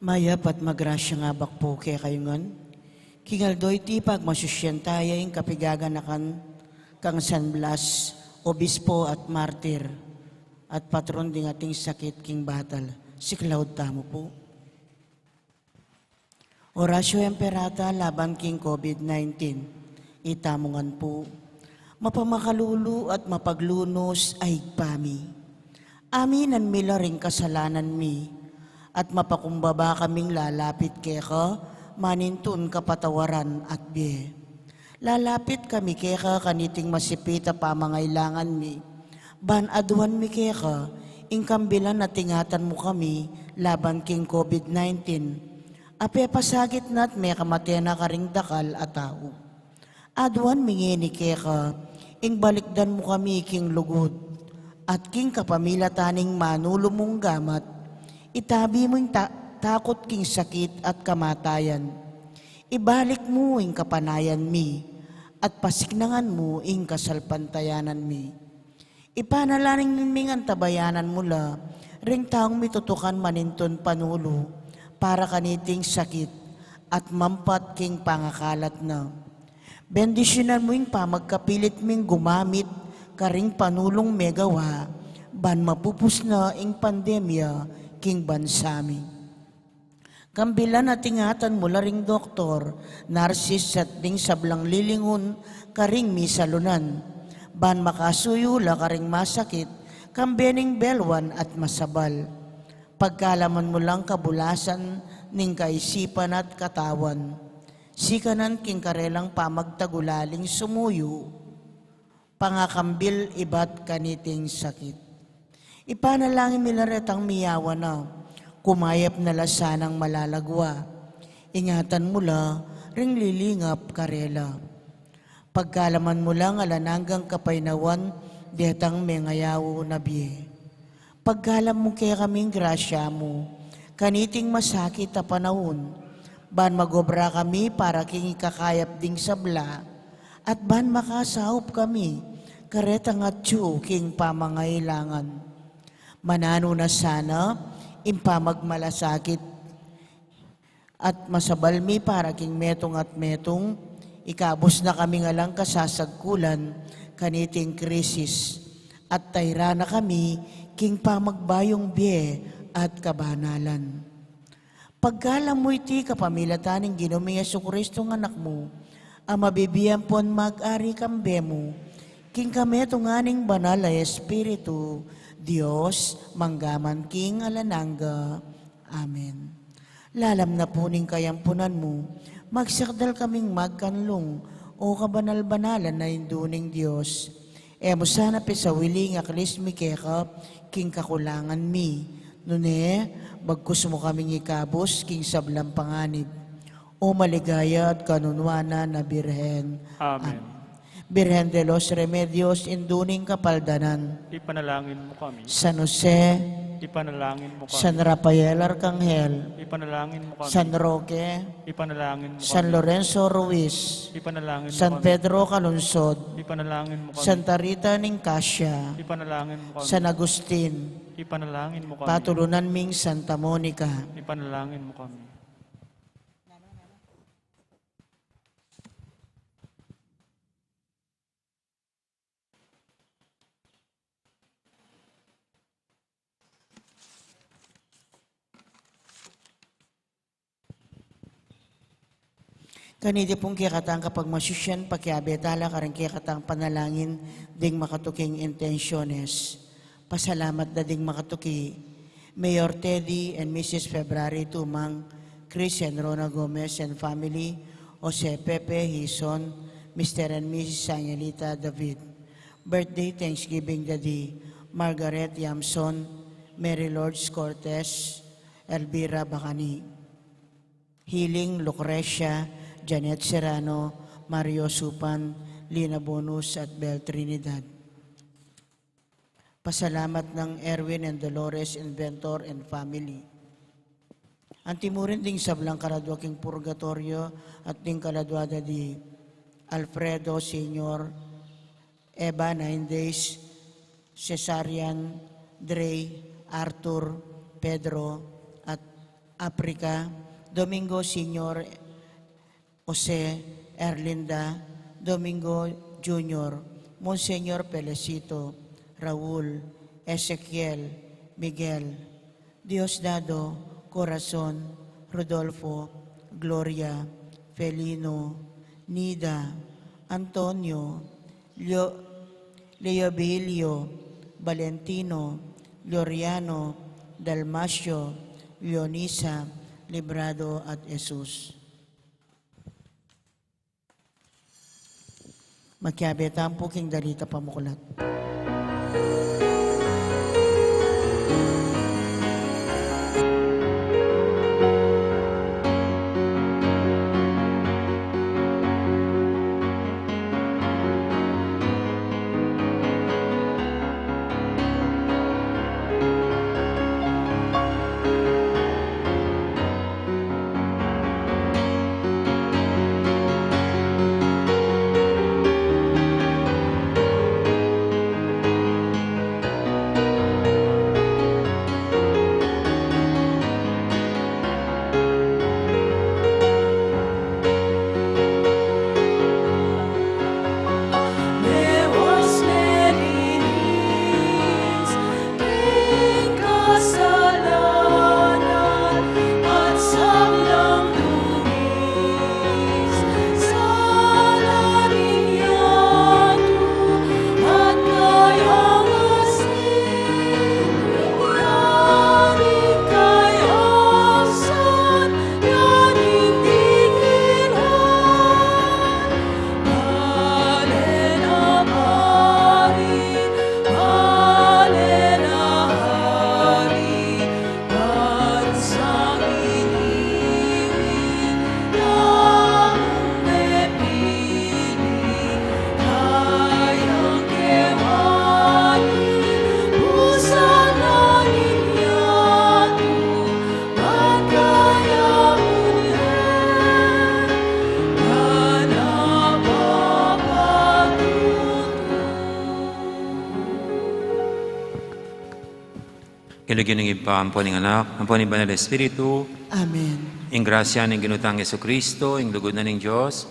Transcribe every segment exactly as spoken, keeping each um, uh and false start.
Mayap at magrasya nga abak pu kekayu ngan, king aldo iti pagmasusyan taya ing kapigaganakan kang San Blas, obispo at martir, at patron ding ating sakit king batal. Siklaud tamu pu. Oratio Imperata laban king COVID nineteen. Itamu ngan pu. Mapamakalulu at mapaglunus a Ibpa mi, aminan mi la ring kasalanan mi, at mapakumbaba kaming lalapit keka, manintun kapatawaran at bie. Lalapit kami keka kaniting masipit a pamangailangan mi, ban aduan mi keka ing kambilan at ingatan mu kami laban king COVID nineteen, a pepasakit na at mekamate na karing dakal a tau. Aduan mi ngeni keka ing balikdan mu kami king lugud, at king kapamilatan ning manulu mung gamat, itabi mu ing ta-, takut king sakit at kamatayan. Ibalik mu ing kapanayan mi, at pasiknangan mu ing kasalpantayanan mi. Ipanalangin mi ngan tabayanan mu la ring taung mitutukan manintun panulu para kaniting sakit at mampat king pangakalat na. Bendisyunan mu ing pamagkapilit ming gumamit karing panulung megawa ban mapupus na ing pandemya king bansa mi. Kambilan at ingatan mu la ring doktor, narsis at ding sablang lilingun karing misalunan, ban makasuyu la karing masakit, kambe ning belwan at masabal. Pagkalaman mu lang kabulasan ning kaisipan at katawan. Sikanan king karelang pamagtagulaling sumuyu, pangakambil ibat kaniting sakit. Ipanalangin mi la retang miyawa na, kumayap na la sanang malalagwa. Ingatan mu la ring lilingap karela. Pagkalaman mu lang alang anggang kapaynawan detang mengayaw na bie. Pagkalam mu kekaming grasya mu kaniting masakit a panaun, ban magobra kami para king ikakayap ding sabla, at ban makasaup kami karetang atyu king pamangailangan. Mananu na sana ing pamagmalasakit at masabal mi para king metung at metung, ikabus na kaming alang kasasagkulan kaniting krisis, at tayra na kami king pamagbayung bie at kabanalan. Pagkalam mu iti kapamilatan ning Ginu ming Jesucristo nga Anak mu, a mabibie ampon mag-ari kambe mu, king kametungan ning Banal a Espiritu, Dios, mangga man king alang angga. Amen. Lalam na pu ning kayampunan mu, magsakdal kaming magkanlung, o kabanal-banalan a Indu ning Dios. E mu sana pisawili ing aklis mi keka king kakulangan mi, nune bagkus mu kaming ikabus king sablang panganib, o maligaya at kanunuanan a Birhen. Amen. Am-, Birhen de los Remedios, Indu ning Kapaldanan. Ipanalangin mu kami. San Jose. Ipanalangin mu kami. San Rafael Arcangel. Ipanalangin mu kami. San Roque. Ipanalangin mu kami. San Lorenzo Ruiz. Ipanalangin mu kami. San Pedro Calungsod. Ipanalangin mu kami. Santa Rita ning Cascia. Ipanalangin mu kami. San Agustin. Ipanalangin mu kami. Patulunan ming Santa Monica. Ipanalangin mu kami. Kaniti pung kekatang kapagmasusyan, pakiabe tala karing kekatang panalangin ding makatuking intensyones. Pasalamat da ding makatuki, Mayor Teddy and Missus February Tumang, Chris and Rona Gomez and family, Jose Pepe, Hison, Mister and Missus Angelita David. Birthday Thanksgiving Daddy, Margaret Yamson, Mary Lourdes Cortez, Elvira Bacani. Healing, Lucrecia, Janet Serrano, Mario Supan, Lina Bonus, at Bel Trinidad. Pasalamat nang Erwin and Dolores Inventor and family. Anti mu rin ding sablang kaladua king purgatoryo at ding kaladua da di Alfredo Senior, Eva, nine days, Cesarian, Dre, Arthur, Pedro, at Africa, Domingo Senior, Jose, Erlinda, Domingo Junior, Monseñor Felicito, Raul, Ezequiel, Miguel, Diosdado, Corazon, Rodolfo, Gloria, Felino, Nida, Antonio, Leo-, Leobilio, Valentino, Gloriano, Dalmacio, Leonisa, Librado at Jesus. Makiabe tamu pu king dalit a pamuklat. King lagyu ning Ibpa, ampo ning Anak, ampo ning Banal a Espiritu. Amen. Ing grasya ning Ginu tang Jesucristo, ing lugud na ning Dios,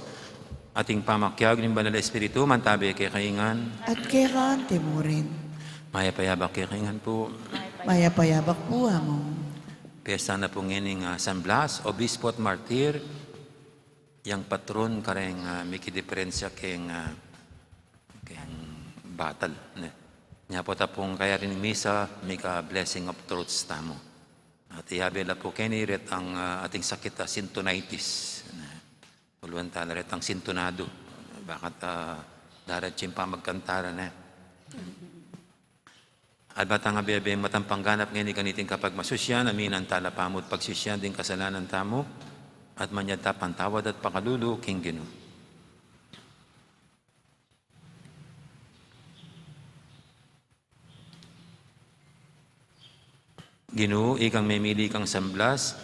at ing pamakiabe ning Banal a Espiritu, mantabe kekayu ngan. At keka mu rin. Mayap a yabak kekayu ngan pu. Mayap a yabak pu, Among. Piyesta na pu ngeni ning, ah, San Blas, Obispo at Martir, yang patron kareng, ah, mikidiperensya keng, ah, keng batal, ne. Nya pu ta pung kayari ning misa, mika blessing of throats tamu. At iyabe la pu keni retang, ah, ating sakit a sintonitis, ne. Uluan tala retang sintonado. Baka, ah, daratsu ing pamagkantaran, ne. At ba tang abe-abeng matampang ganap ngeni kaniting kapagmasusyan, aminan tala pamu at pagsisian ding kasalanan tamu, at manyad ta pantawad at pakalulu king Ginu. Ginu, ikang memili kang San Blas,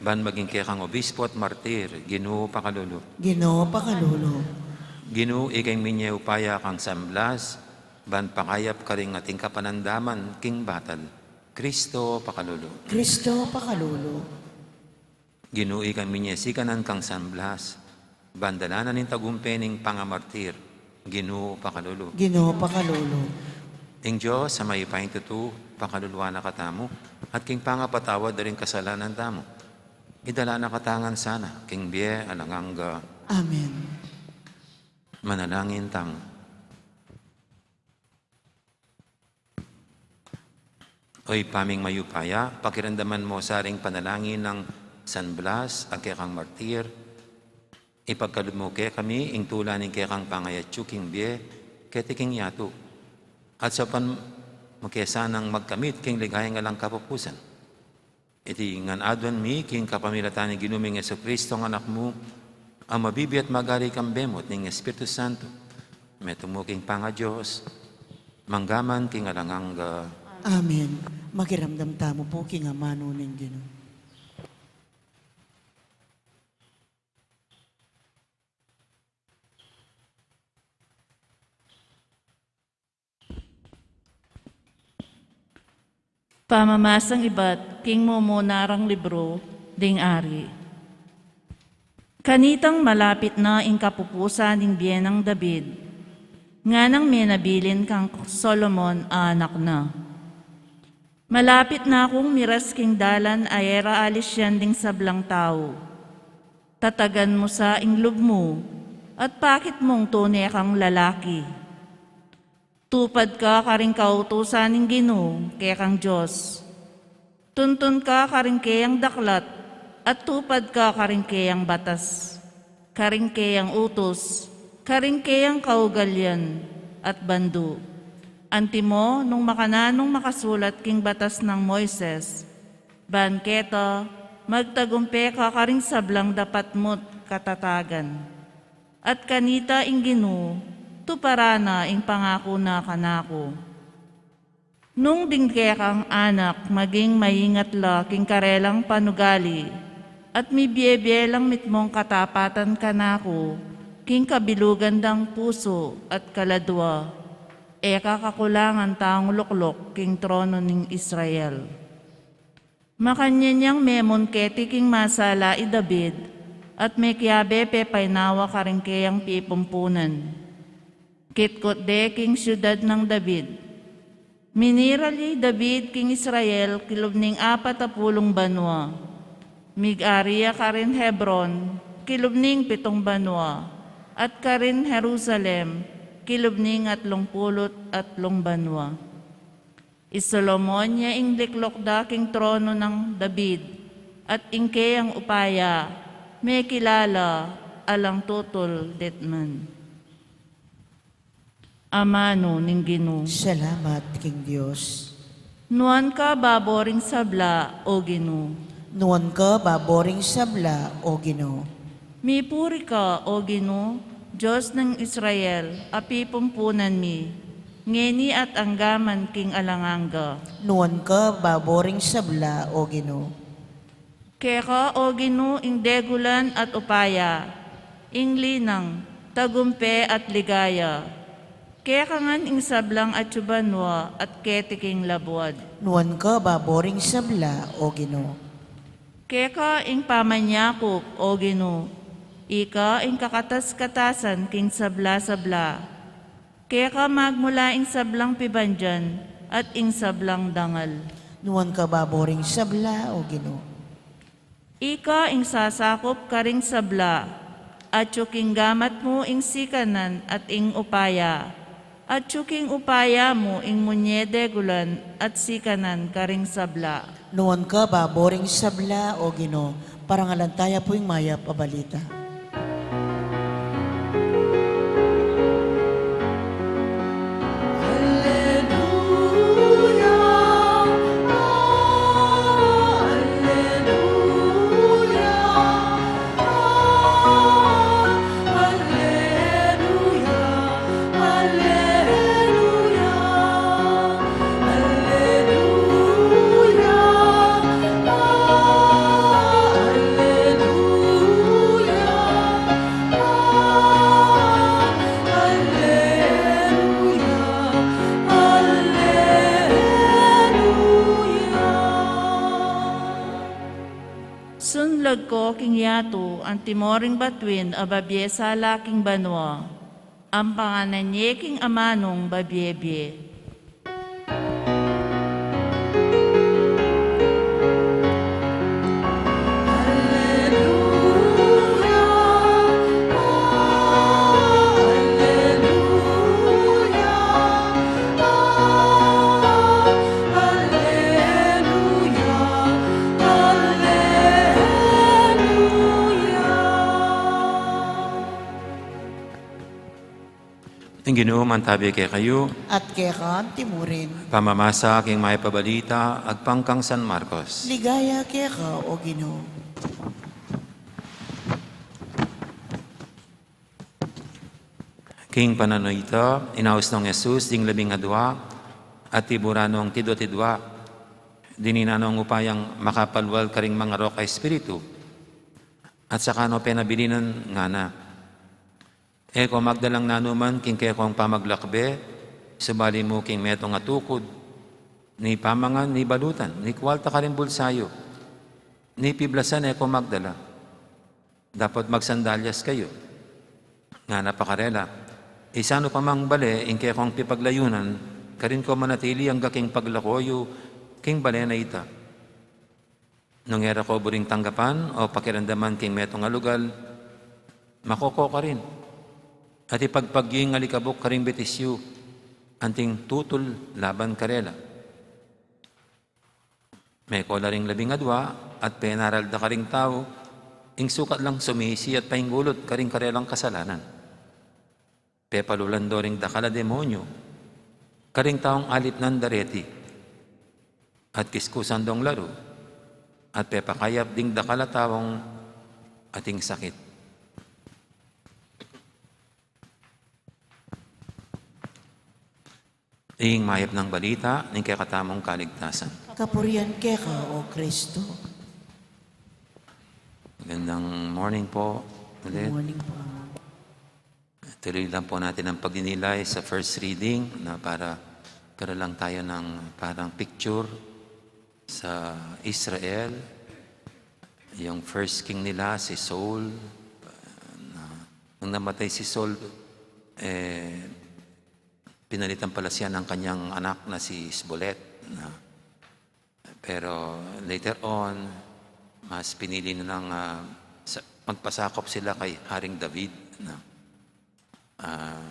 ban maging kekang obispo at martir, Ginu, pakalulu. Ginu, pakalulu. Ginu, ikang minye upaya kang San Blas, ban pakayap karing ating kapanandaman king batal, Kristo, pakalulu. Kristo, pakalulu. Ginu, ikang minye sikanan kang San Blas, ban dalanan ing tagumpe ning pangamartir, Ginu, pakalulu. Ginu, pakalulu. Ing Dios a mayupayang tutu, pakaluluan na katamu, at king pangapatawad da ring kasalanan tamu, idala na katamu ngan sana king bie alang angga. Amen. Manalangin tamu. O Ibpa ming mayupaya, pakiramdaman mu sa ring panalangin nang San Blas a kekang martir, ipagkalub mu kekami ing tula ning kekang pangayatsu king bie keti king yatu, at saupan mu ke sanang magkamit king ligayang alang kapupusan. Iti ngan aduan mi king kapamilatan ning Ginu ming Jesucristo, ing Anak mu, a mabibie at magari kambe mu at ning Espiritu Santo, metung mu king pangaDios, mangga man king alang angga. Amen. Makiramdam tamu pu king amanu ning Ginu. Pamamasang ibat king mumunang libru Ding ari. Kanitang malapit na ing kapupusan ning bie nang David, nganang menabilin kang Solomon a anak na. Malapit na kung miras king dalan a e ra alisyan ding sablang tau. Tatagan mu sa ing lub mu, at pakit mung tune kang lalaki. Tupad ka karing kautusan ning Ginu, kekang Dios. Tuntun ka karing keyang daklat, at tupad ka karing keyang batas, karing keyang utus, karing keyang kaugalian, at bandu. Antimo nung makananung makasulat king batas nang Moises, ban keta, magtagumpe ka karing sablang dapat mut katatagan. At kanita ing Ginu, tuparan na ing pangaku na kanaku. Nung ding kekang anak maging maingat la king karelang panugali, at mibie-bie lang mitmung katapatan kanaku, king kabilugan dang pusu at kaladua, e ka kakulangan tanglukluk king trono ning Israel. Makanyan yang memun keti king masala i David, at mekiabe pepainawa karing keyang pipumpunan. Kitkut de king siudad nang David. Miniral ye i David king Israel kilub ning apat a pulung banua. Mig-ari ya karin Hebron, kilub ning pitung banua, at karin Jerusalem, kilub ning atlung pulu't atlung banua. I Solomon ya ing likluk da king trono nang David, at ing keyang upaya, mekilala, alang tutul detman. Amanu ning Ginu. Salamat king Dios. Nuan ka babo ring sabla, O Ginu. Nuan ka babo ring sabla, O Ginu. Mipuri ka, O Ginu, Dios ning Israel, a pipumpunan mi, ngeni at angga man king alang angga. Nuan ka babo ring sabla, O Ginu. Keka, O Ginu, ing degulan at upaya, ing linang, tagumpe at ligaya. Keka ngan ing sablang atyu banua at keti king labuad. Nuan ka babo ring sabla, O Ginu. Keka ing pamanyakup, O Ginu, ika ing kakatas-katasan king sabla-sabla. Keka magmula ing sablang pibandian at ing sablang dangal. Nuan ka babo ring sabla, O Ginu. Ika ing sasakup karing sabla, atyu king gamat mu ing sikanan at ing upaya, atyu king upaya mu ing munye degulan at sikanan karing sabla. Nuan ka babo ring sabla, O Ginu, parangalan taya pu ing mayap a balita. Alleluia, alleluia, alleluia, alleluia, alleluia, alleluia. Alleluia, alleluia. Sunlag ko king yatu, antimo ring batuin a babie sala king banua, ampanganan ye king amanung babie-bie. Ing Ginu mantabi kekayu. At keka antimurin. Pamamasa king Mayap a Balita agpang kang San Marcos. Ligaya keka, O Ginu. King pananu ita, inaus nong Jesus ding labing adua, at tiburan nong tidua-tidua, dininan nong upayang makapalwal karing mangarok a espiritu, at saka no penabilinan ngana. E ko magdalang nanuman king kekong pamaglakbe, subali mu king metung a tukud, ni pamangan, ni balutan, ni kuwalta karing bulsayu. Ni piblasan e ko magdala. Dapot magsandalyas kayu. Ngana pa karela, Isanu pa mang bale ing kekong pipaglayunan, karin ko manatili angga king paglako yu king bale na ita. Nung e ra ko buring tanggapan o pakiramdaman king metung a lugal, mako ko karin. At ipagpag yu ing alikabuk karing betis yu, anting tutul laban karela. Meko la ring labing adua, at penaral da karing tau ing sukat lang sumisi at paingulut karing karelang kasalanan. Pepalulan do ring dakal a demonyu karing taung alipnan da reti, at kiskusan dong laru, at pepakayap ding dakal a taung ating sakit. Ing mayap nang balita ning kekatamung kaligtasan. Kapurian keka, O Kristo. Magandang morning po ulit. Good morning po. Tuloy lang po natin ang pagninilay sa first reading na para karoon lang tayo ng parang picture sa Israel. Yung first king nila, si Saul, na, nung namatay si Saul, eh, pinalitan pala siya ng kanyang anak na si Isbolet, na. Pero later on, mas pinili nilang, ah, sa-, magpasakop sila kay Haring David, na. Ah,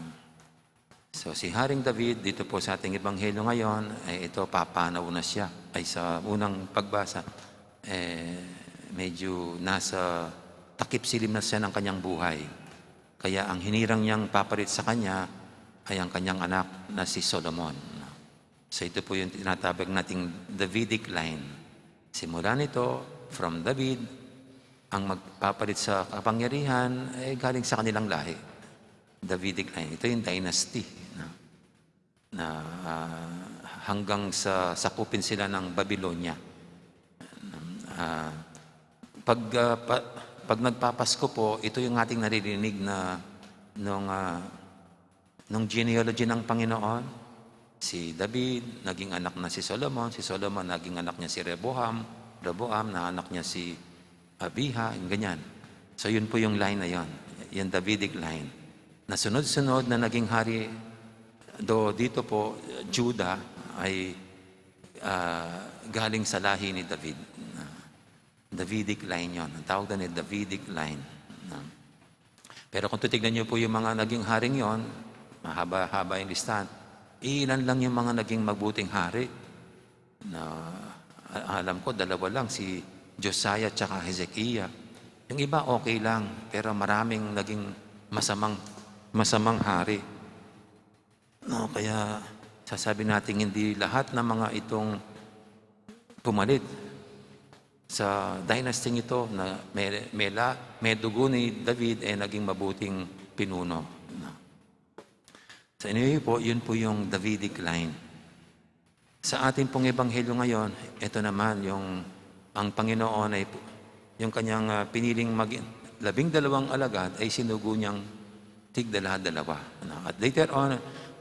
so, si Haring David, dito po sa ating ebanghelyo ngayon, eh, ito, papanaw na siya. Ay, sa unang pagbasa, eh, medyo nasa takip silim na siya ng kanyang buhay. Kaya ang hinirang niyang papalit sa kanya ay ang kanyang anak na si Solomon. So, ito po yung tinatawag nating Davidic line. Simula nito, from David, ang magpapalit sa kapangyarihan, eh, galing sa kanilang lahi. Davidic line. Ito yung dynasty, no? Na, ah, hanggang sa sakupin sila ng Babylonia. Ah, pag, ah, pa-, pag nagpapasko po, ito yung ating naririnig na nung, ah, nung genealogy ng Panginoon, si David, naging anak na si Solomon, si Solomon, naging anak niya si Rehoboam, Rehoboam, na anak niya si Abiha, yung ganyan. So, yun po yung line na yun, yung Davidic line. Na sunod-sunod na naging hari, do dito po, Judah ay, ah, galing sa lahi ni David. Ah, Davidic line yon. Ang tawag doon ay Davidic line. No? Pero kung titignan niyo po yung mga naging haring yon, mahaba-haba yung listahan. Iilan lang yung mga naging mabuting hari. Na, a-, alam ko, dalawa lang, si Josiah tsaka Hezekiah. Yung iba, okay lang, pero maraming naging masamang, masamang hari. No, kaya sasabi natin, hindi lahat ng mga itong pumalit sa dynasty ito na may, may la-, may dugo ni David, eh, naging mabuting pinuno. No? So, anyway po, yun po yung Davidic line. Sa ating pong ebanghelyo ngayon, ito naman yung, ang Panginoon ay pu-, yung kanyang, ah, piniling mag-, labing dalawang alagad ay sinugo niyang tigdala-dalawa. Ano? At later on,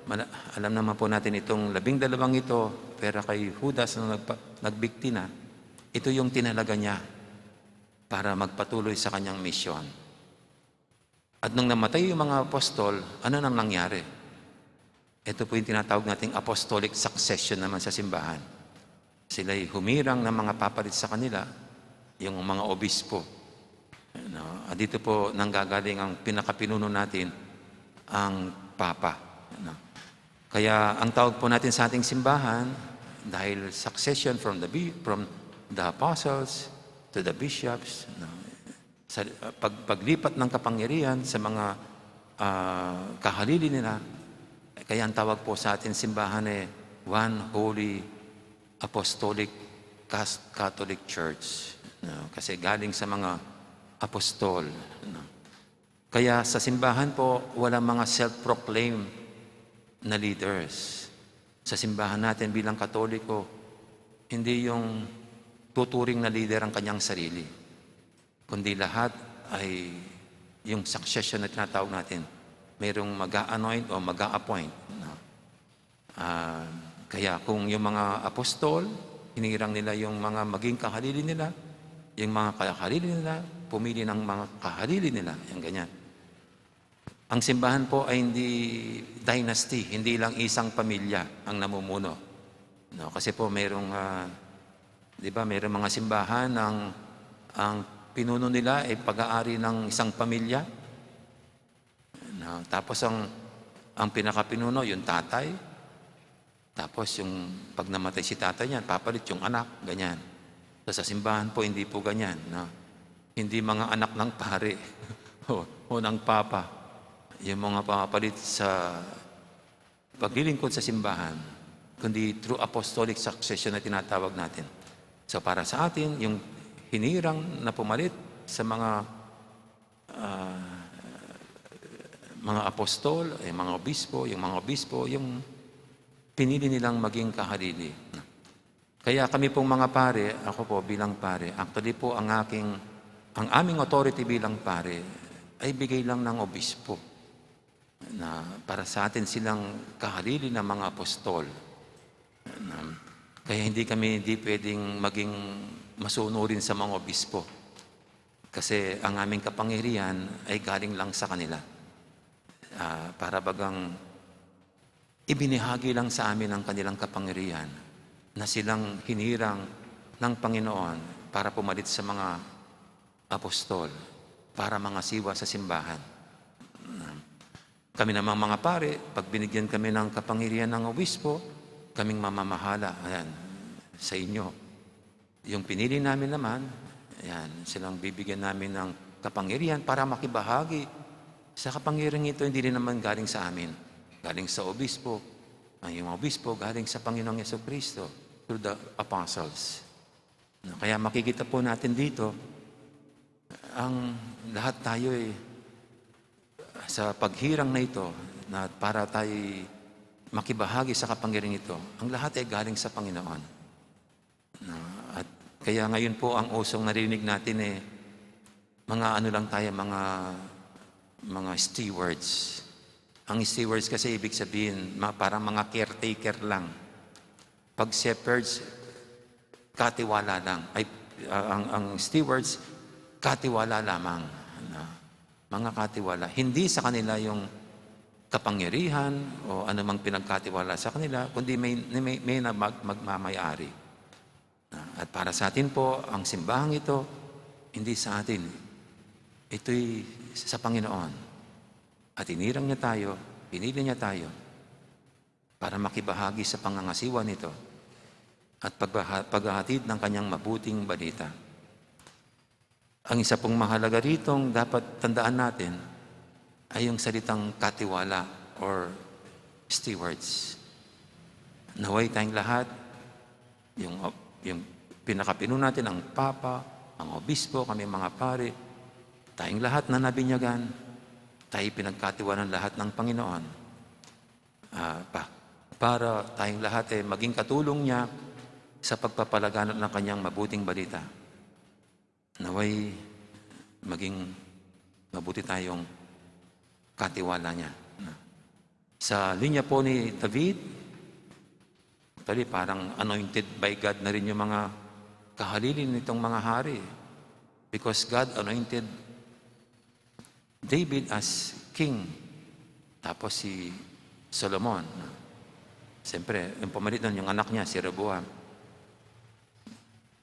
mala-, alam naman po natin itong labing dalawang ito, pera kay Judas na nagpa-, nagbikti na, ito yung tinalaga niya para magpatuloy sa kanyang misyon. At nung namatay yung mga apostol, ano nang nangyari? Ito po yung tinatawag nating apostolic succession naman sa simbahan. Sila'y humirang ng mga papalit sa kanila, yung mga obispo. Ano? At dito po nanggagaling ang pinakapinuno natin, ang Papa. Ano? Kaya ang tawag po natin sa ating simbahan, dahil succession from the bi-, from the apostles to the bishops, ano? Sa, ah, pag-, paglipat ng kapangyarihan sa mga, ah, kahalili nila. Kaya ang tawag po sa ating simbahan ay One Holy Apostolic Cas-, Catholic Church, no? Kasi galing sa mga apostol, no? Kaya sa simbahan po, walang mga self-proclaim na leaders. Sa simbahan natin bilang Katoliko, hindi yung tuturing na leader ang kanyang sarili. Kundi lahat ay yung succession na tinatawag natin. Mayroong mag-a-anoint o mag-a-appoint, no? Ah, kaya kung yung mga apostol, hinirang nila yung mga maging kahalili nila, Yung mga kahalili nila, pumili ng mga kahalili nila. Yung ganyan. Ang simbahan po ay hindi dynasty, hindi lang isang pamilya ang namumuno. No, kasi po mayroong, ah, di ba, mayroong mga simbahan ang, ang pinuno nila ay pag-aari ng isang pamilya. No, tapos ang, ang pinakapinuno, yung tatay. Tapos yung pag namatay si tatay niyan, papalit yung anak, ganyan. So, sa simbahan po, hindi po ganyan, no? Hindi mga anak ng pare o, o ng papa yung mga papalit sa paglilingkod sa simbahan, kundi true apostolic succession na tinatawag natin. So, para sa atin, yung hinirang na pumalit sa mga, ah, mga apostol, eh, mga obispo, yung mga obispo, yung pinili nilang maging kahalili. Kaya kami pong mga pare, ako po bilang pare, actually po ang aking, ang aming authority bilang pare ay bigay lang ng obispo na para sa atin silang kahalili ng mga apostol. Na, kaya hindi kami, hindi pwedeng maging masunurin sa mga obispo. Kasi ang aming kapangyarihan ay galing lang sa kanila. Ah, para bagang ibinahagi lang sa amin ang kanilang kapangyarihan na silang hinirang ng Panginoon para pumalit sa mga apostol, para mangasiwa sa simbahan. Kami namang mga pare, pag binigyan kami ng kapangyarihan ng obispo, kaming mamamahala, ayan, sa inyo. Yung pinili namin naman, ayan, silang bibigyan namin ng kapangyarihan para makibahagi sa kapangyarihan ito, hindi rin naman galing sa amin. Galing sa obispo. Ang yung obispo, galing sa Panginoong Yesu Kristo through the apostles. No, kaya makikita po natin dito, ang lahat tayo ay sa paghirang na ito, na para tayo makibahagi sa kapangyarihan ito, ang lahat ay galing sa Panginoon. No, at kaya ngayon po ang usong narinig natin, eh, mga ano lang tayo, mga, mga stewards. Ang stewards kasi ibig sabihin, ma-, parang mga caretaker lang. Pag shepherds, katiwala lang. Ay, ah, ang, ang stewards, katiwala lamang. Ano? Mga katiwala. Hindi sa kanila yung kapangyarihan o anumang pinagkatiwala sa kanila, kundi may, may, may na mag-, magmamayari. At para sa atin po, ang simbahang ito, hindi sa atin. Ito'y sa Panginoon. At inirang niya tayo, pinili niya tayo para makibahagi sa pangangasiwa nito at pagbaha-, paghahatid ng kanyang mabuting balita. Ang isa pong mahalaga ritong dapat tandaan natin ay yung salitang katiwala or stewards. Naway tayong lahat, yung, yung pinakapinuno natin, ang Papa, ang Obispo, kami mga pare, tayong lahat na nabinyagan, tayo pinagkatiwanan lahat ng Panginoon. Ah, pa-, para tayong lahat, eh, maging katulong niya sa pagpapalaganap ng kanyang mabuting balita. Naway maging mabuti tayong katiwala niya. Sa linya po ni David, actually, parang anointed by God na rin yung mga kahalili nitong mga hari. Because God anointed David as king. Tapos si Solomon. Siyempre, yung pumalit nun, yung anak niya, si Rehoboam.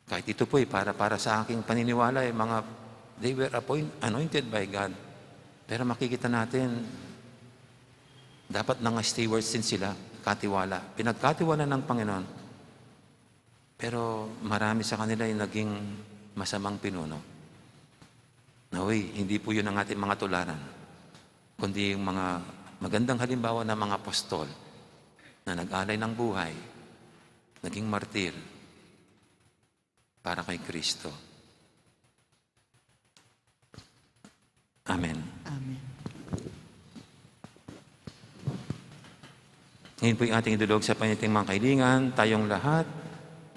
Kahit ito po ay para, para sa aking paniniwala, eh, mga, they were appoint-, anointed by God. Pero makikita natin, dapat mga stewards din sila, katiwala. Pinagkatiwala ng Panginoon. Pero marami sa kanila ay naging masamang pinuno. Naway, hindi po yun ang ating mga tularan, kundi yung mga magandang halimbawa ng mga apostol na nag-alay ng buhay, naging martir para kay Kristo. Amen. Amen. Ngayon po'y ating idulog sa panyatang mga kailingan, tayong lahat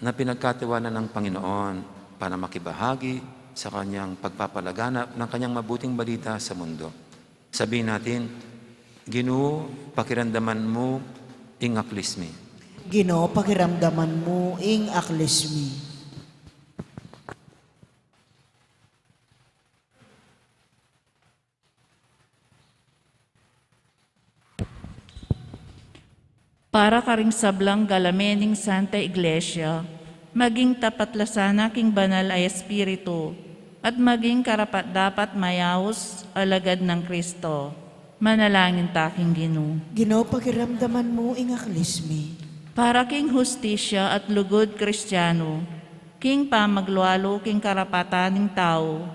na pinagkatiwanan ng Panginoon para makibahagi sa kanyang pagpapalaganap ng kanyang mabuting balita sa mundo. Sabihin natin, "Ginu, pakiramdaman mu ing aklis mi." Ginu, pakiramdaman mu ing aklis mi. Para karing sablang galamen ning Santa Iglesia, maging tapat la sana king banal a Espiritu, at maging karapat-dapat mayaus alagad nang Kristo. Manalangin ta king Ginu. Ginu, pakiramdaman mu ing aklis mi. Para king hustisya at lugud Kristiyanu, king pamaglualu king karapatan ning tau,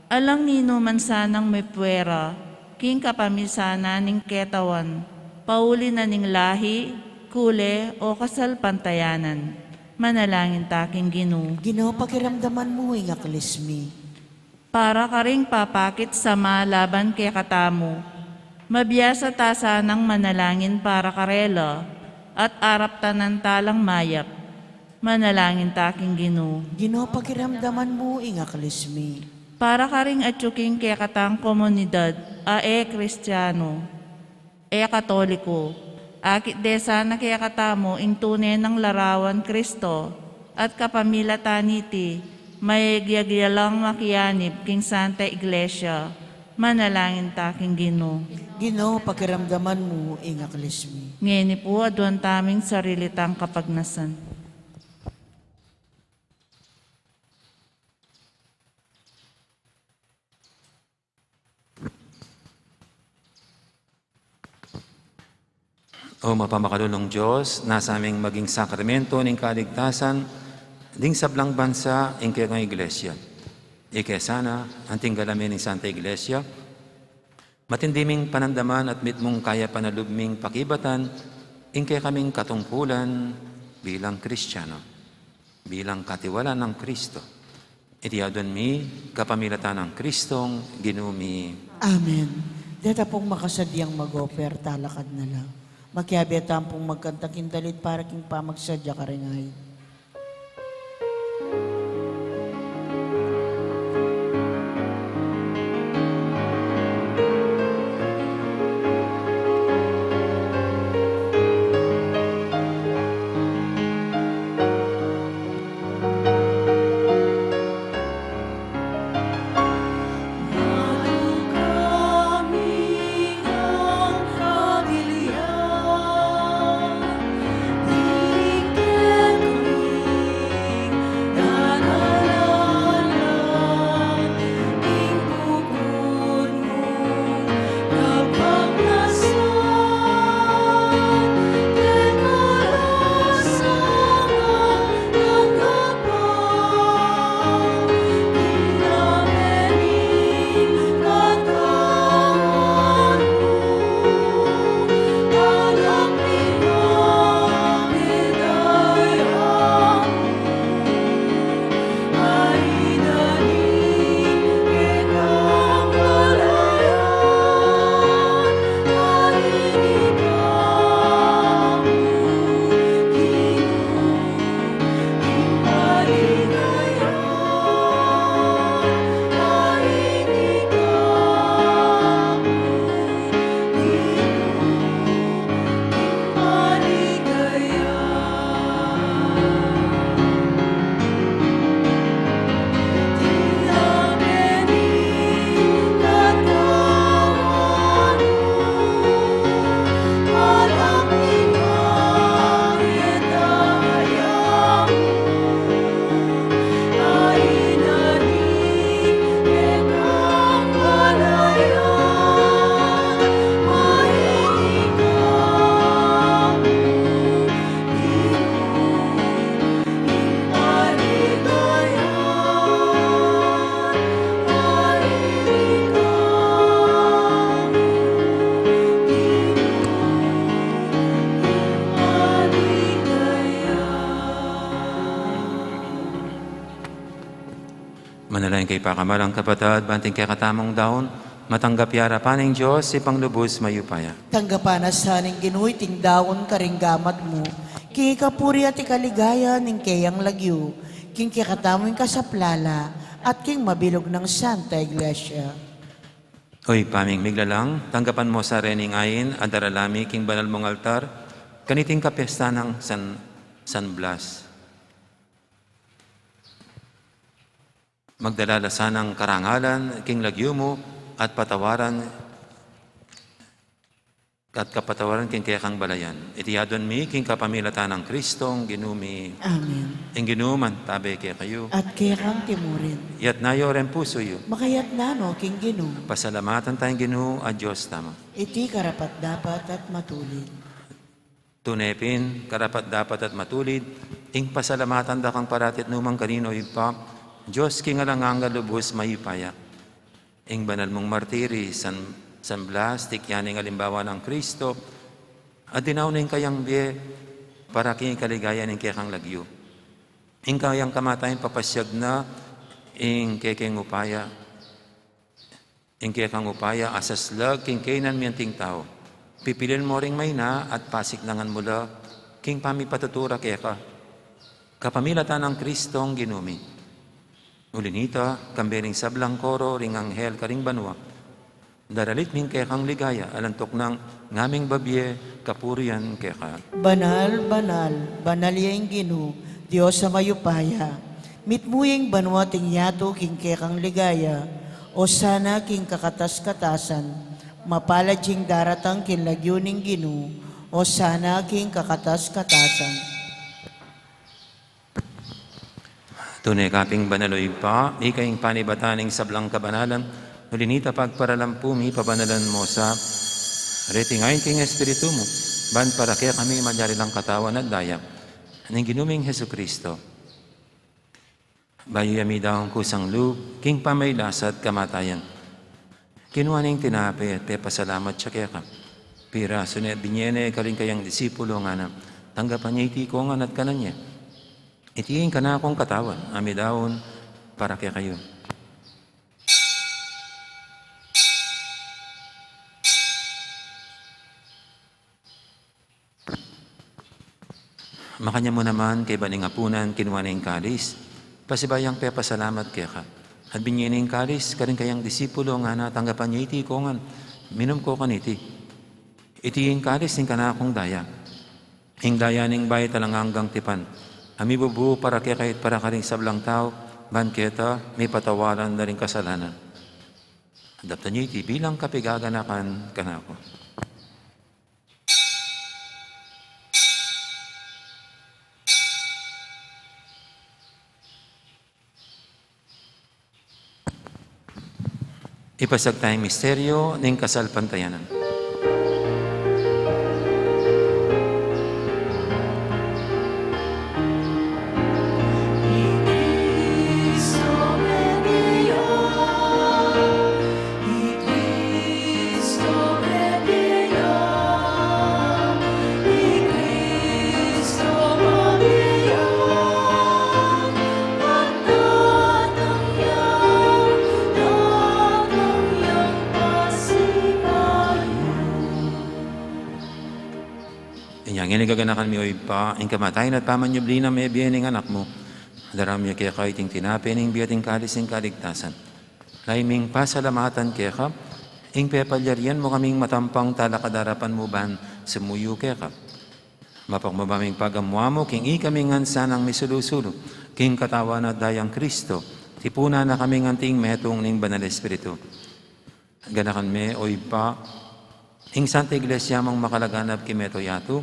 alang ninuman sanang mipwera king kapamisanan ning ketawan, pauli na ning lahi, kule, o kasalpantayanan. Manalangin ta king Ginu. Ginu, pakiramdaman mu ing aklis mi. Para karing papakit sama laban kekatamu, mabiasa ta sanang manalangin para karela, at araptanan ta lang mayap. Manalangin ta king Ginu. Ginu, pakiramdaman mu ing aklis mi. Para karing atyu king kekatang komunidad a e Kristiyanu, e Katoliko, akit de sana kekatamu ing tune nang larawan Kristo, at kapamilatan niti, mayagyalang makianib king Santa Iglesia. Manalangin ta king Ginu. Ginu, pakiramdaman mu ing aklis mi. Ngeni pu, aduan taming sarili tang kapagnasan. O mapamakalulung Dios, nasa ming maging sakramento ning kaligtasan ding sablang bansa ing kekang Iglesia. Ike sana, anting galamen ning Santa Iglesia, matindi ming panandaman at mitmung kayapan a lub ming pakibatan ing kekaming katungkulan bilang Kristiyano, bilang katiwala nang Kristo. Iti aduan mi kapamilatan nang Kristong Ginu mi. Amen. Deta pung makasadyang mag-offer, talakad na la. Makiabe tamu pung magkanta king dalit para king pamagsadya karing ain. Manalangin kayu, pakamalan kung kapatad, ban iting kekatamung daun matanggap ya arapan ning Dios, Ibpang lubus mayupaya. Tanggapan na sa ning Ginu iting daun karing gamat mu, king ikapuri at ikaligaya ning keyang lagyu, king kekatamung kasaplalan at king mabilug nang Santa Iglesia. O Ibpa ming miglalang, tanggapan mu sa rening ain a darala mi king banal mung altar, kaniting kapiyesta nang San, San Blas. Magdala la sanang karangalan king lagyu mu at patawaran at kapatawaran king kekang balayan. Iti aduan mi king kapamilatan nang Kristong Ginu mi. Amen. Ing Ginu mantabe kekayu. At kekang timurin. Iyatas yu ring pusu yu. Makayatas no king Ginu. Pasalamatan taya ing Ginu a Dios tamu. Iti karapat-dapat at matulid. Tune pin, karapat-dapat at matulid, ing pasalamatan da kang parati at nukarin man, o Ibpa, Dios king alang angga, lubus mayupaya. Ing banal mung martiri, San, San Blas, tikyan ing alimbawa nang Kristo, a dinaun ing kayang bie para king kaligayan ning kekang lagyu. Ing kayang kamatayan papasiag na ing kekeng upaya. Ing kekang upaya asaslag king kainan mi anting tau. Pipilian mu ring maina at pasiknangan mu la king pamipatutu ra keka. Kapamilatan nang Kristong Ginu mi. Uli nita, kambe ning sablang koro ring anghel karing banua, daralit mi ing kekang ligaya, alang tuknang ngaming babie kapurian keka. Banal, banal, banal ya ing Ginu, Dios a mayupaya. Mitmu ya ing banua at ing yatu king kekang ligaya. Osana king kakatas-katasan. Mapalad ya ing daratang king lagyu ning Ginu. Osana king kakatas-katasan. Tune ka pin banal, o Ibpa, ika ing panibatan ning sablang kabanalan, uli nita pagparalan pu mi pabanalan mu sa, reti ngeni king Espiritu mu, ban para kekami malyari lang katawan at daya ning Ginu ming Jesucristo. Bayu ya midaun kusang lub king pamagkasakit at kamatayan, kinua ne ing tinape, pepasalamat ya keka. Pirasu ne at binie ne karing kayang disipulo, ngana, tanggapan ye iti kongan at kanan ye. Iti ing kanakung katawan, a midaun para kekayu. Makanyan mu naman, kaybat ning apunan, kinua ne ing kalis, pasibayu yang pepasalamat keka. At binie ne ing kalis karing kayang disipulo, ngana, tanggapan ye iti kongan, minum ko kaniti. Iti ing kalis ning kanakung daya. Ing daya ning bayu at alang anggang tipan. A mibubu para kekayu at para karing sablang tau, ban keta mipatawaran da ring kasalanan. Daptan ye iti bilang kapaganakan kanaku. Ipasiag taya ing misteryu ning kasalpantayanan. Inya ngeni gaganakan mi, o Ibpa, ing kamatayan at pamanyubli nang mebie ning Anak mu. Daraun mi keka iting tinape ning bie at ing kalis ning kaligtasan. Lalu ming pasalamatan keka, ing pepalyarian mu kaming matampang talakad arapan mu ban sumuyu keka. Mapakumbaba ming pagamu-amu king ikami ngan sanang misulu-sulu king katawan at dayang Kristo, tipunan na kaming anting metung ning Banal Espiritu. Ganakan me, o Ibpa, ing Santa Iglesia mung makalaganap king mabilug a yatu,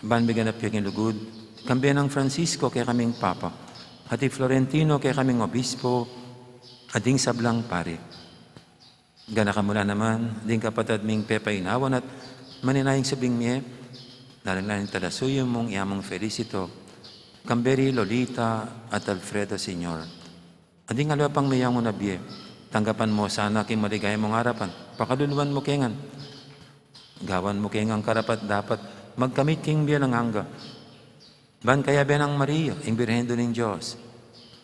ban miganap ya king lugud, kambe nang Francisco kekaming Papa, at i Florentino kekaming Obispo, at ding sablang pari. Ganakan mu la naman ding kapatad ming pepainawan at manenaya king subling mie, lalu na ing talasuyu mung i Amang Felicito, kambe ri Lolita at Alfredo Senior. At ding aliwa pang meyangu na bie, tanggapan mu sana king maligaya mung arapan, pakaluluan mu ke ngan. Gawan mu ke ngan karapat-dapat magkamit king bie alang angga. Ban kayabe nang Maria, ing Birhen Indu ning Dios,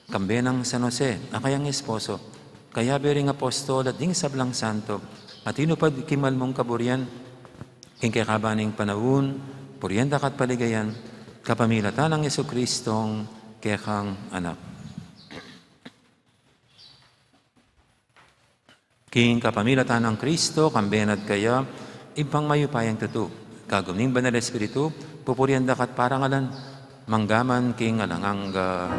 kambe nang San Jose, a kayang esposo, kayabe ring apostol at ding sablang santo, a tinupad king mal mung kaburian, king kekaban ning panaun, purian da ka at paligayan, kapamilatan nang Jesucristong kekang Anak. King kapamilatan nang Kristo, kambe na at kaya, Ibpang mayupayang tutu, kagum ning Banal Espiritu, pupurian da ka at parangalan, mangga man king alang angga.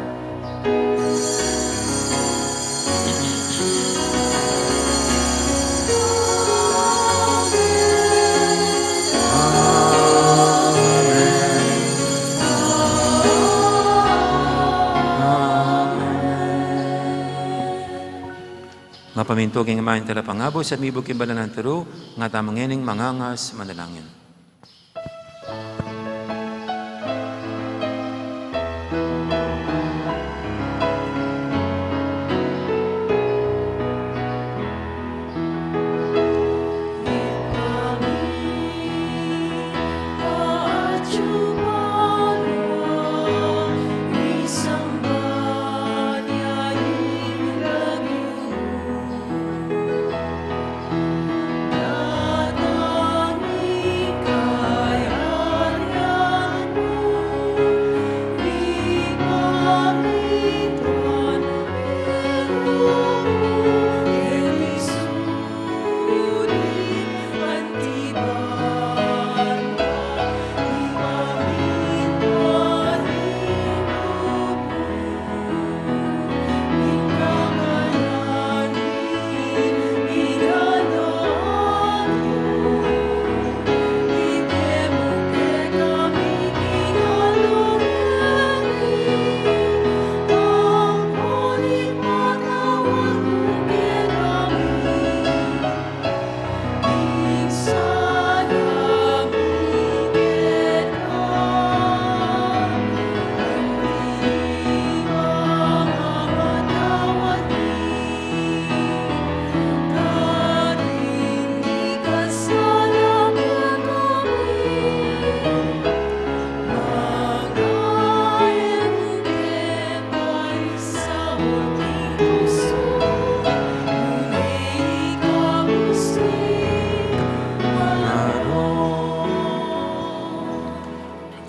Mapamintu king Ama, ing Talapangabus, at mibuk king banal nang turu, nga tamu ngening mangangas manalangin.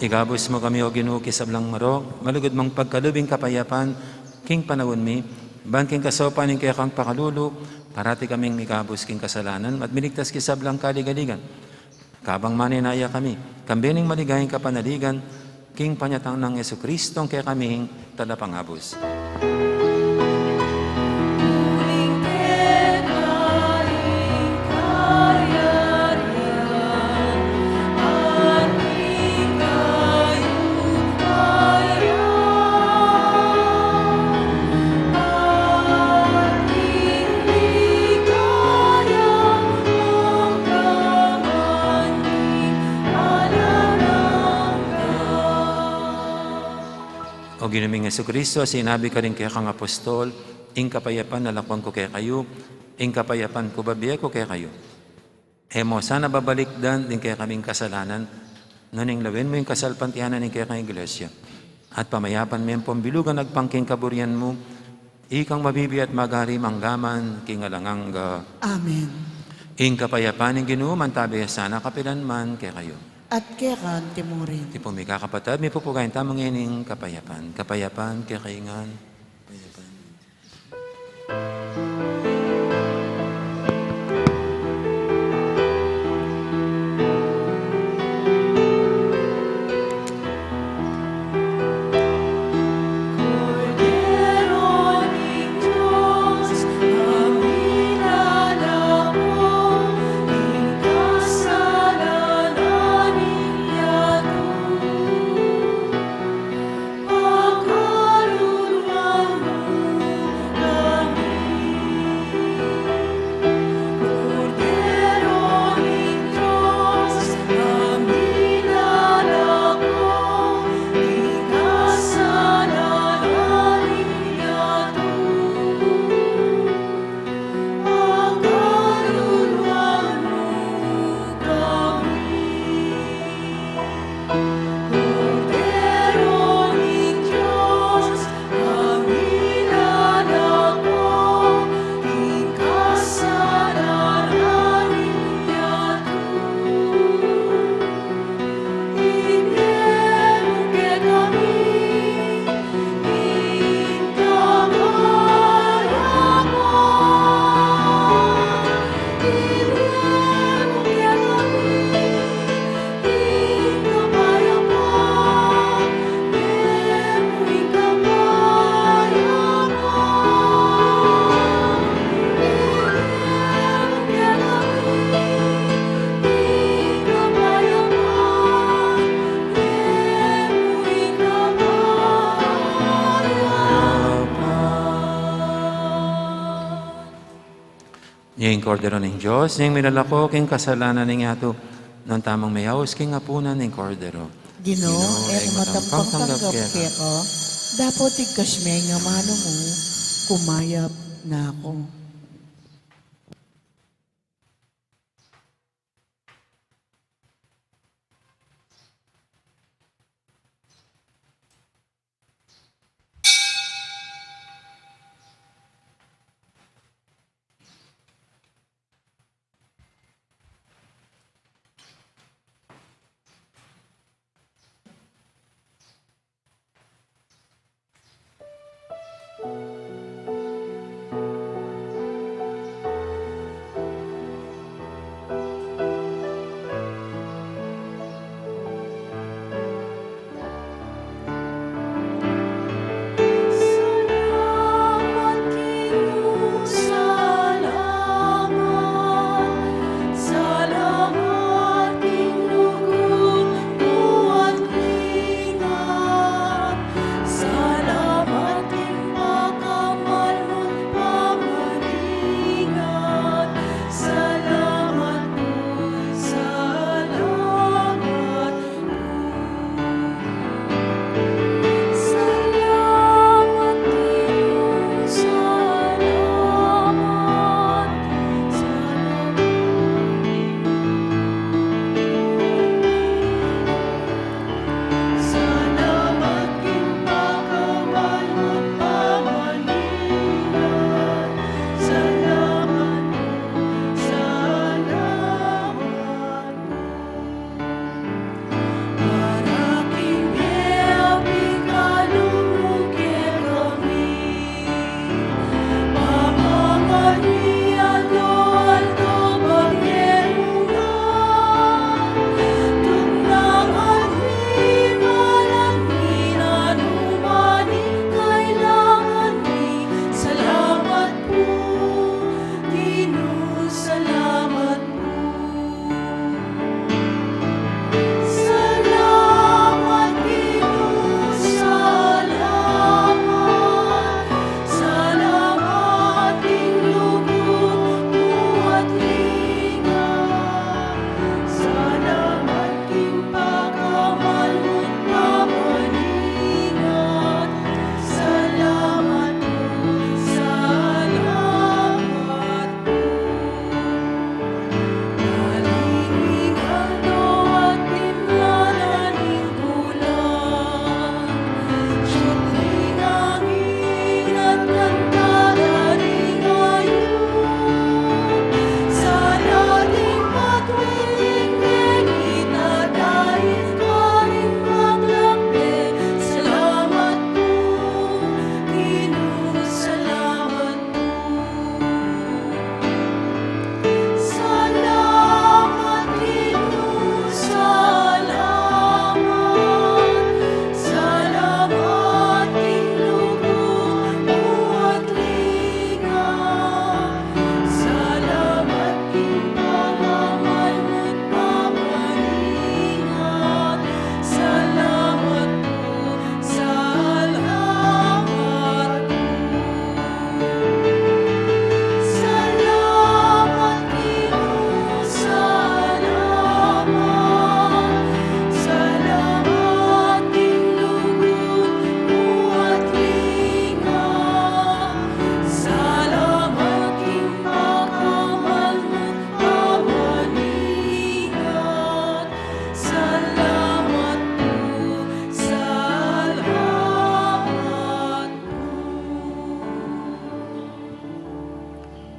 Ikabus mu kami, O Ginu, king sablang marok, malugud mung pagkalub ing kapayapan king panaun mi, ban king kasaupan ning kekang pakalulu, parati kaming mikabus king kasalanan at miligtas king sablang kaligaligan. Kabang manenaya kami, kambe ning maligayang kapanaligan, king panyatang nang Jesucristo, ing kekaming Talapangabus. O Ginu ming Jesucristo, sinabi mu karing kekang apostol, ing kapayapan lalakwan ku kekayu, ing kapayapan ku bibie ku kekayu. E mu sana babalikdan ding kekaming kasalanan, nune lawen mu ing kasalpantayanan ning kekang Iglesia. At pamayapan me ampong bilugan agpang king kaburian mu, ikang mabibie at magari manggaman king alang angga. Amen. Ing kapayapan ning Ginu mantabe sana kapilan man kekayu. At keka mu rin. Tipun mi kakapatad, mipupugayan tamu ngening kapayapan. Kapayapan kekayu ngan. Kapayapan. Ing Kordero ning Dios, ing milalako king kasalanan ning yatu, nuan tamung meyaus king apunan ning Kordero. Ginu, e ku matampang tanggap keka, dapot igkas me ing amanu mu, kumayap na ku.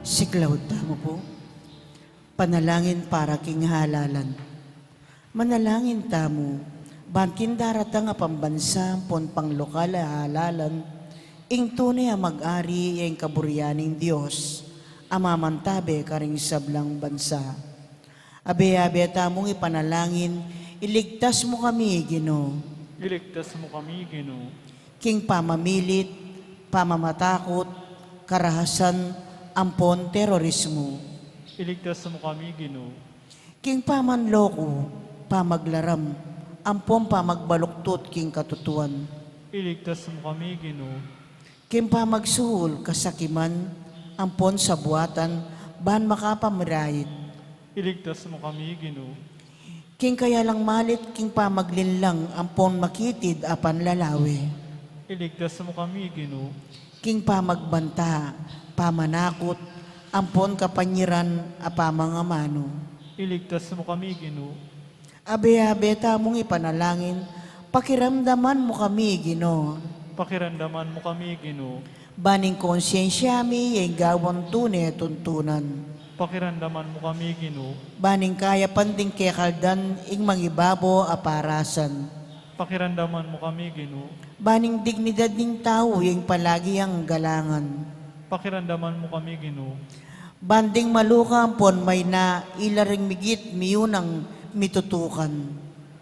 Siklaud tamu pu. Panalangin para king halalan. Manalangin tamu, ban king daratang a pambansa ampon panglokal a halalan, ing tune a mag-ari ya ing kaburian ning Dios, a mamantabe karing sablang bansa. Abe-abe tamung ipanalangin, iligtas mu kami, Ginu. Iligtas mu kami, Ginu. King pamamilit, pamamatakut, karahasan, ampon terorismu. Iligtas mu kami, Ginu. King pamanloko, pamaglaram, ampon pamagbaluktut king katutuan. Iligtas mu kami, Ginu. King pamagsuhul, kasakiman, ampon sabuatan, ban makapamirayit. Iligtas mu kami, Ginu. King kayalang malit king pamaglinlang ampon makitid a panlalawe. Iligtas mu kami, Ginu. King pamagbanta, pamanakut, ampon kapanyiran a pamangamanu. Iligtas mu kami, Ginu. Abe-abe tamung ipanalangin, pakiramdaman mu kami, Ginu. Pakiramdaman mu kami, Ginu. Ban ing konsyensya mi ing gawan tune tuntunan. Pakiramdaman mu kami, Ginu. Ban ing kayapan ding kekaldan ing mangibabo a parasan. Pakiramdaman mu kami, Ginu. Ban ing dignidad ning tau ing palagi yang galangan. Pakiramdaman mu kami, Ginu. Ban ding maluka ampon mayna ila ring migit miyunang mitutukan.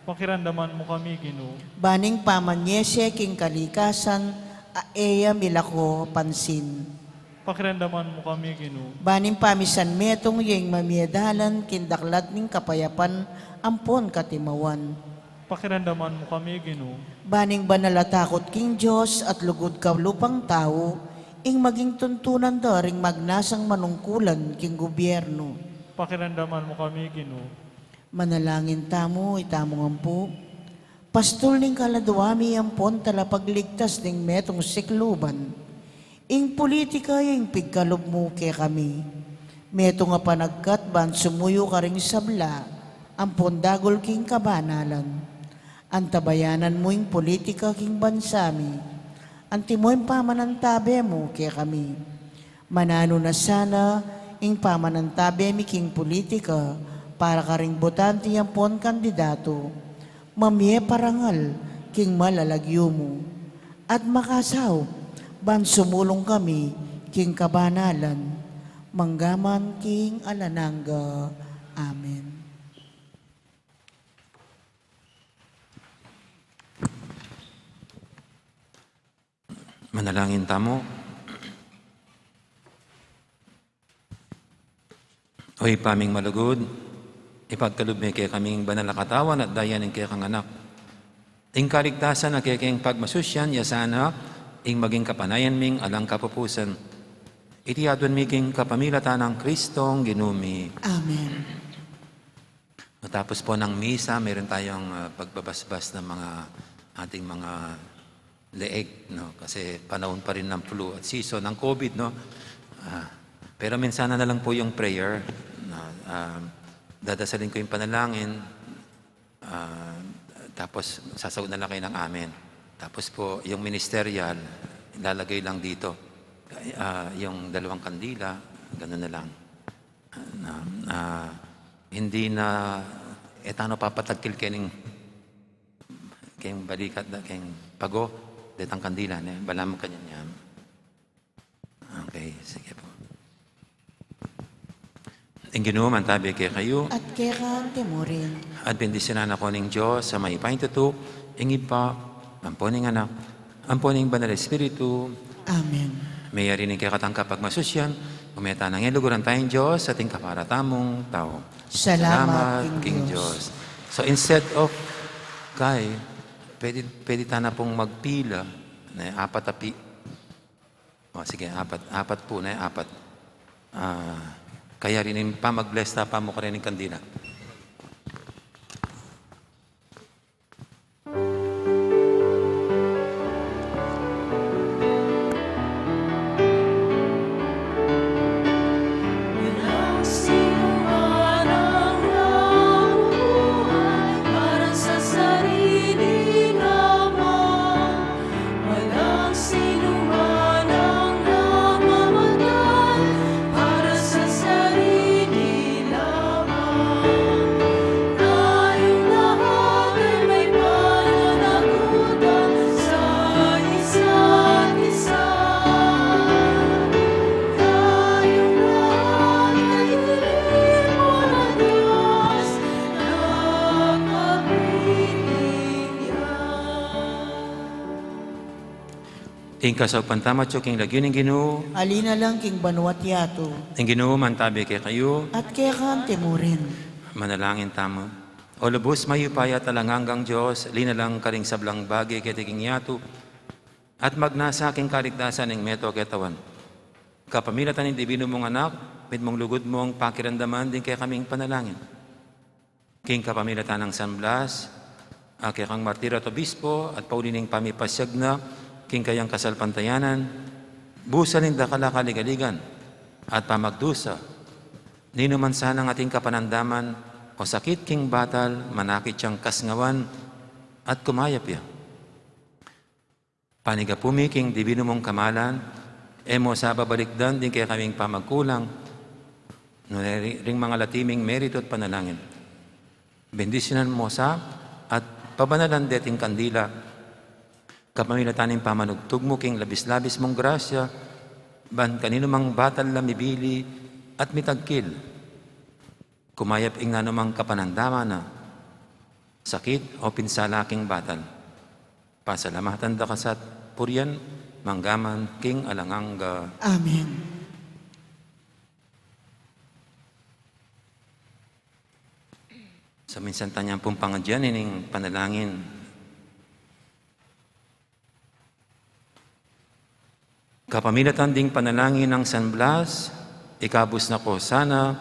Pakiramdaman mu kami, Ginu. Ban ing pamanyese king kalikasan a e ya milako pansin. Pakiramdaman mu kami, Ginu. Ban ing pamisanmetung ya ing mamie dalan king daklat ning kapayapan ampon katimawan. Pakiramdaman mu kami, Ginu. Ban ing banal a takut king Dios at lugud kalupang tau ing maging tuntunan da ring magnasang manungkulan king gubyernu. Pakiramdaman mu kami, Ginu. Manalangin tamu, itamu ngan pu. Pastul ning kaladua mi ampon talapagligtas ning metung sikluban. Ing pulitika ing pigkalub mu kekami. Metung a panagkat ban sumuyu karing sabla ampon dagul king kabanalan. Antabayanan mu ing pulitika king bansa mi. Antimo ing pamanantabe mu kekami. Mananu na sana ing pamanantabe mi king pulitika para karing botante ampon kandidatu. Mamie parangal king malalagyu mu at makasaup ban sumulung kami king kabanalan manggaman king alang angga. Amen. Manalangin tamu. O Ibpa ming malugud, ipagkalub me kekaming banal a katawan at daya ning kekang Anak. Ing kaligtasan a kekeng pagmasusyan ya sana ing maging kapanayan ming alang kapupusan. Iti aduan mi king kapamilatan nang Kristong Ginu mi. Amen. Matapos po ng misa, meron tayong, ah, pagbabasbas ng mga, ating mga leeg, no? Kasi panahon pa rin ng flu at season ng COVID, no? Ah, pero minsan na lang po yung prayer, no? Ah, dadasalin ko yung panalangin, ah, tapos sasagot na lang kayo ng amen. Tapos po, yung ministerial, ilalagay lang dito. Ah, yung dalawang kandila, ganun na lang. Na, ah, hindi na, e tana papatagkil kening, keng balikat da, keng pago, detang kandila, ne? Balamu kanyan yan. Okay, sige po. Ing Ginu mantabe kekayu. At keka mu rin. At bendisyunan na kayu ning Dios a mayupaya tutu, ing Ibpa, ampo ning Anak, ampo ning Banal Espiritu. Amen. Mayari ning kekatang kapagmasusyan, ume tana ngan luguran taya ing Dios at ing kapara tamung tau. Salamat king Dios. So instead of, kay, pwede, pwede tana pung magpila, ne, apat a pi-, o, sige, apat, apat po, ne, apat. Ah, kaya rin ing pamag-bless ta pa mu karin ing kandila. Para sa sarili lamang, tayong lahat ay may pananagutan sa isa't isa. Tayong lahat ay tinipon ng Diyos na kapiling niya. Ing kasaupan tamu atyu king lagyu ning Ginu. Ali na lang king banua't yatu. Ing Ginu mantabe kekayu. At keka mu rin. Manalangin tamu. O lubus mayupaya at alang anggang Dios, linalang karing sablang bage keti king yatu, at magnasa king kaligtasan ning meto a ketawan. Kapamilatan ning Dibinu mung Anak, mitmung lugud mung pakiramdaman ding kekaming panalangin. King kapamilatan nang San Blas, a kekang martir at obispo, at pauli ning pamipasiag na king kayang kasalpantayanan, busal ning dakal a kaligaligan at pamagdusa, ninuman sanang ating kapanandaman o sakit king batal, manakit yang kasngawan at kumayap ya. Panigapu mi king Dibinu mung kamalan, e mo sa babalikdan ding kekaming pamagkulang, nune ri-, ring mangalati ming meritu at panalangin. Bendisyunan mo sa at pabanalan deting kandila. Kapamilatan ning pamanugtug mu king labis-labis mung grasya, ban kaninumang batal la mibili at mitagkil, kumayap ing nanumang kapanandaman na, sakit o pinsala king batal. Pasalamatan da ka sa at purian, mangga man king alang angga. Amen. Sa minsan tanyang pung pangadyan ining panalangin. Kapamilatan ding panalangin nang San Blas, ikabus na ko sana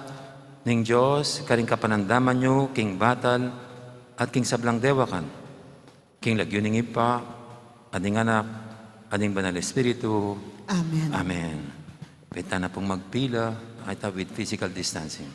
ning Dios karing kapanandaman yu king batal at king sablang dewakan, king lagyu ning Ibpa, at ning Anak, at ning Banal Espiritu. Amen. Amen. Pwede na pung magpila, ay ta with physical distancing.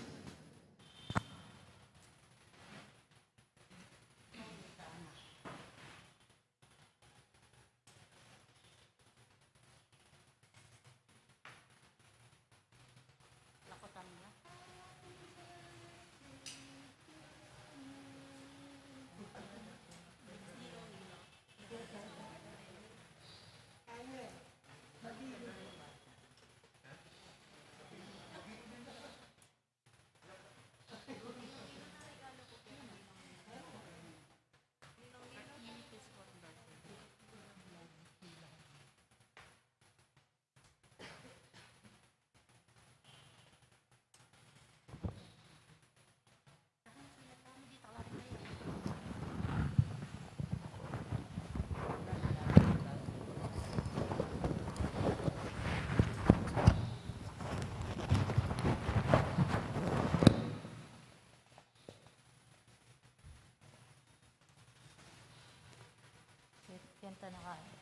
Yan ta na ka.